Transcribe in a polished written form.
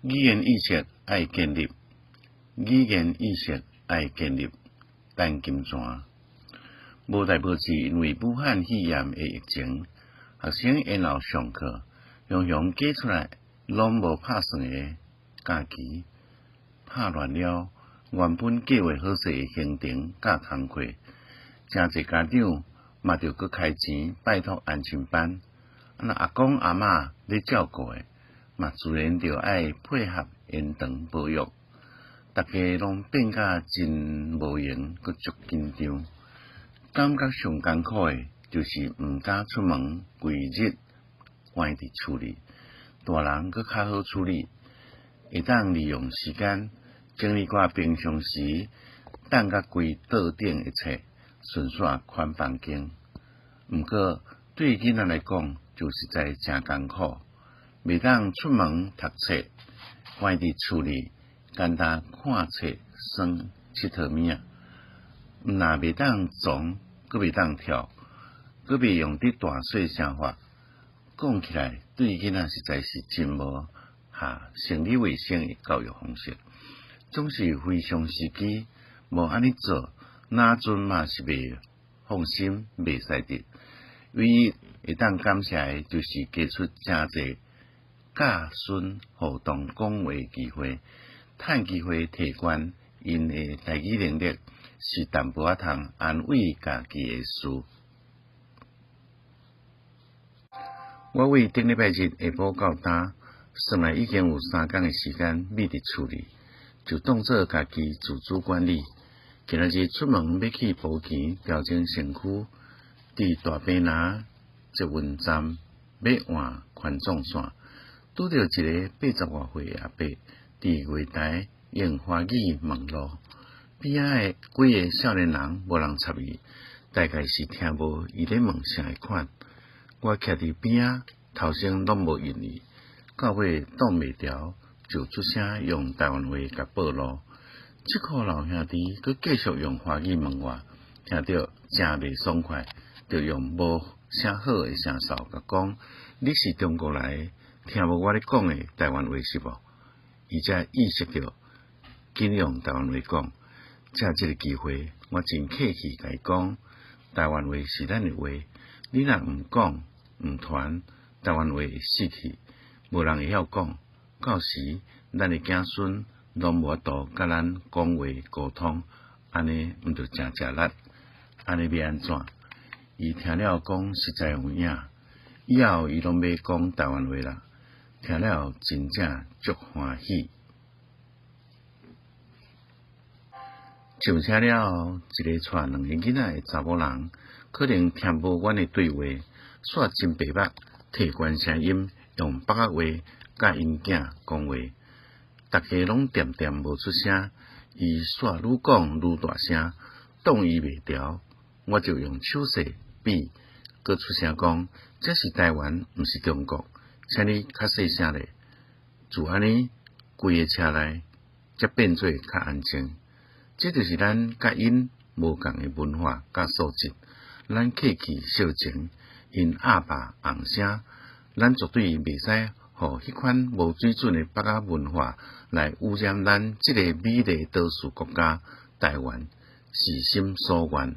語言意識愛建立，語言意識愛建立。陳金泉，無代無誌，因為武漢肺炎的疫情，學生延後上課，雄雄計出來攏無拍算的假期，拍亂了原本計畫好勢的行程佮工課，誠濟家長嘛著閣開錢拜託安親班，啊若阿公阿嬤咧照顧的，嘛自然著愛配合延長保育，逐家攏變甲真無閒，閣足緊張，感覺上艱苦的，就是毋敢出門，規日關佇厝裡。大人閣較好處理，會當利用時間整理寡平常時等甲規桌頂的冊，順紲看房間。毋過對囡仔來講，就實在誠艱苦，袂當出門讀冊，關佇厝裡，干焦看冊、耍𨑨迌物仔。毋若袂當傱，閣袂當跳，閣袂用得大細聲話，講起來對囡仔實在是真無合生理衛生的教育方式，總是非常時機，無按呢做，哪陣嘛是袂放心，袂使得。唯一會當感謝的，就是加出誠濟教孫互動講話機會，趁機會提懸𪜶的台語能力，是淡薄仔通安慰家己的事。我為頂禮拜日下晡到今，算來已經有三工的時間覕佇厝裡，就當做家己自主管理。今仔日出門欲去埔墘調整身軀，佇大坪林捷運站欲換環狀線，拄著一个八十外歲的阿伯佇月台用華語問路，邊仔的幾个少年人無人插伊，大概是聽無伊咧問啥的款。我徛佇邊仔，頭先攏無應伊，到尾擋袂牢，就出聲用台灣話共報路。這箍老兄弟閣繼續用華語問我，聽著誠袂爽快，就用無啥好的聲調共講：你是中國來的，聽無我咧講的台灣話是無？伊才意識著，緊用台灣話講。藉這个機會，我真客氣共伊講，台灣話是咱的話，你若毋講毋傳，台灣話會死去，無人會曉講。到時，咱的子孫攏無法度佮咱講話溝通，按呢毋就誠食力？按呢欲按怎？伊聽了講實在有影，以後伊攏欲講台灣話啦。聽了真正足歡喜。上車了後，一个帶兩个囡仔的查某人，可能聽無阮的對話，煞真白目，提懸聲音用北仔話佮𪜶囝講話，逐家攏恬恬無出聲，伊煞愈講愈大聲，擋伊袂牢，我就用手勢比，閣出聲講，這是台灣，毋是中國，請你較細聲咧。就按呢，規个車內才變做較安靜。這就是咱佮𪜶無仝的文化佮素質。咱客氣相情，𪜶鴨霸紅聲，咱絕對袂使予彼款無水準的北仔文化來汙染咱這个美麗島嶼國家台灣，是心所願。